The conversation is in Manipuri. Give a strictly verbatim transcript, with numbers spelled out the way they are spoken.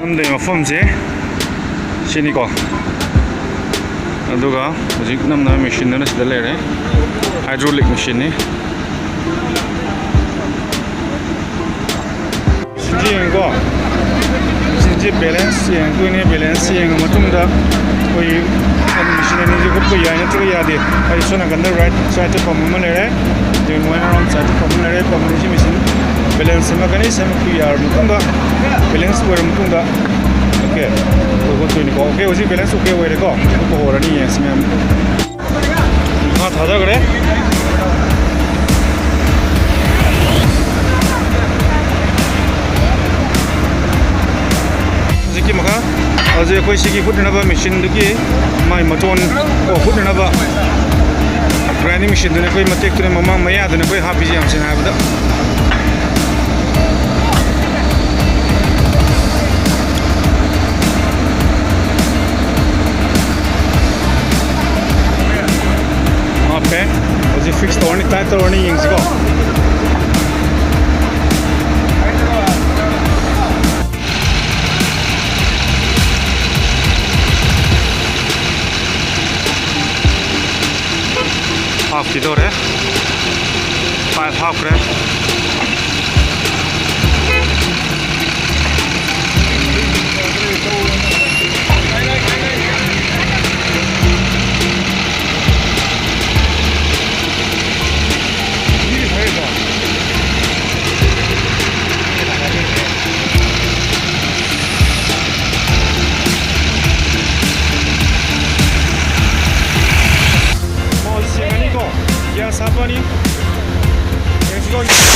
ꯅꯝꯗꯣꯏ ꯃꯐꯝꯁꯦ ꯁꯤꯅꯤꯀꯣ꯫ ꯑꯗꯨꯒ ꯍꯧꯖꯤꯛ ꯅꯝꯅꯕ ꯃꯦꯆꯤꯟꯗꯨꯅ ꯁꯤꯗ ꯂꯩꯔꯦ꯫ ꯍꯥꯏꯗ꯭ꯔꯣꯂꯤꯛ ꯃꯦꯆꯤꯟꯅꯤ꯫ ꯁꯤꯗꯤ ꯌꯦꯡꯉꯨꯀꯣ꯫ ꯃꯦꯆꯤꯟꯁꯦ ꯕꯦꯂꯦꯟꯁ ꯌꯦꯡꯉꯛꯇꯣꯏꯅꯦ꯫ ꯕꯦꯂꯦꯟꯁ ꯌꯦꯡꯉ ꯃꯇꯨꯡꯗ ꯑꯩꯈꯣꯏ ꯃꯦꯆꯤꯟ ꯑꯅꯤꯁꯦ ꯍꯨꯠꯄ ꯌꯥꯏ ꯅꯠꯇ꯭ꯔꯒ ꯌꯥꯗꯦ꯫ ꯍꯥꯏꯗꯤ ꯁꯣꯝ ꯅꯥꯀꯟꯗ ꯔꯥꯏꯠ ꯁꯥꯏꯠꯇ ꯄꯝ ꯑꯃ ꯂꯩꯔꯦ꯫ ꯑꯗꯨꯒ ꯃꯣꯏꯅ ꯔꯣꯡ ꯁꯥꯏꯠꯇ ꯄꯝ ꯑꯃ ꯂꯩꯔꯦ꯫ ꯄꯝ ꯑꯅꯤꯁꯤ ꯃꯦꯆꯤꯟ ꯕꯦꯂꯦꯟꯁ ꯁꯦꯝꯃꯛꯀꯅꯤ꯫ ꯁꯦꯝꯃꯛꯄ ꯌꯥꯔꯕ ꯃꯇꯨꯡꯗ, ꯕꯦꯂꯦꯟꯁ ꯑꯣꯏꯔꯕ ꯃꯇꯨꯡꯗ, ꯑꯣꯀꯦ, ꯑꯩꯈꯣꯏ ꯍꯨꯠꯇꯣꯏꯅꯤꯀꯣ꯫ ꯑꯣꯀꯦ, ꯍꯧꯖꯤꯛ ꯕꯦꯂꯦꯟꯁ ꯑꯣꯀꯦ ꯑꯣꯏꯔꯦꯀꯣ꯫ ꯍꯨꯠꯄ ꯍꯧꯔꯅꯤ, ꯌꯦꯡꯁꯤ ꯃꯌꯥꯝ꯫ ꯃꯈꯥ ꯊꯥꯗꯈ꯭ꯔꯦ꯫ ꯍꯧꯖꯤꯛꯀꯤ ꯃꯈꯥ, ꯍꯧꯖꯤꯛ ꯑꯩꯈꯣꯏ ꯁꯤꯒꯤ ꯍꯨꯠꯅꯅꯕ ꯃꯦꯆꯤꯟꯗꯨꯒꯤ ꯃꯥꯏ ꯃꯇꯣꯟ, ꯑꯣ, ꯍꯨꯠꯅꯅꯕ ꯒ꯭ꯔꯥꯏꯟꯗꯤꯡ ꯃꯦꯆꯤꯟꯗꯨꯅ ꯑꯩꯈꯣꯏ ꯃꯇꯦꯛꯇꯨꯅ ꯃꯃꯥꯡ ꯃꯌꯥꯗꯨꯅ ꯑꯩꯈꯣꯏ ꯍꯥꯞꯄꯤꯁꯦ, ꯌꯥꯝ ꯁꯦꯡꯅ ꯍꯥꯏꯔꯕꯗ꯫ ꯍꯥꯞꯄꯦ꯫ ꯍꯧꯖꯤꯛ ꯐꯤꯛꯁ ꯇꯧꯔꯅꯤ, ꯇꯥꯏꯠ ꯇꯧꯔꯅꯤ, ꯌꯦꯡꯁꯤꯀꯣ꯫ ꯍꯥꯞꯈꯤꯗꯧꯔꯦ꯫ ꯄꯥꯏꯞ ꯍꯥꯞꯈ꯭ꯔꯦ꯫ ꯃꯥꯁꯤ ꯁꯦꯡꯉꯅꯤꯀꯣ꯫ ꯒ꯭ꯌꯥꯁ ꯍꯥꯞꯄꯅꯤ꯫ ꯌꯦꯡꯁꯤꯀꯣ꯫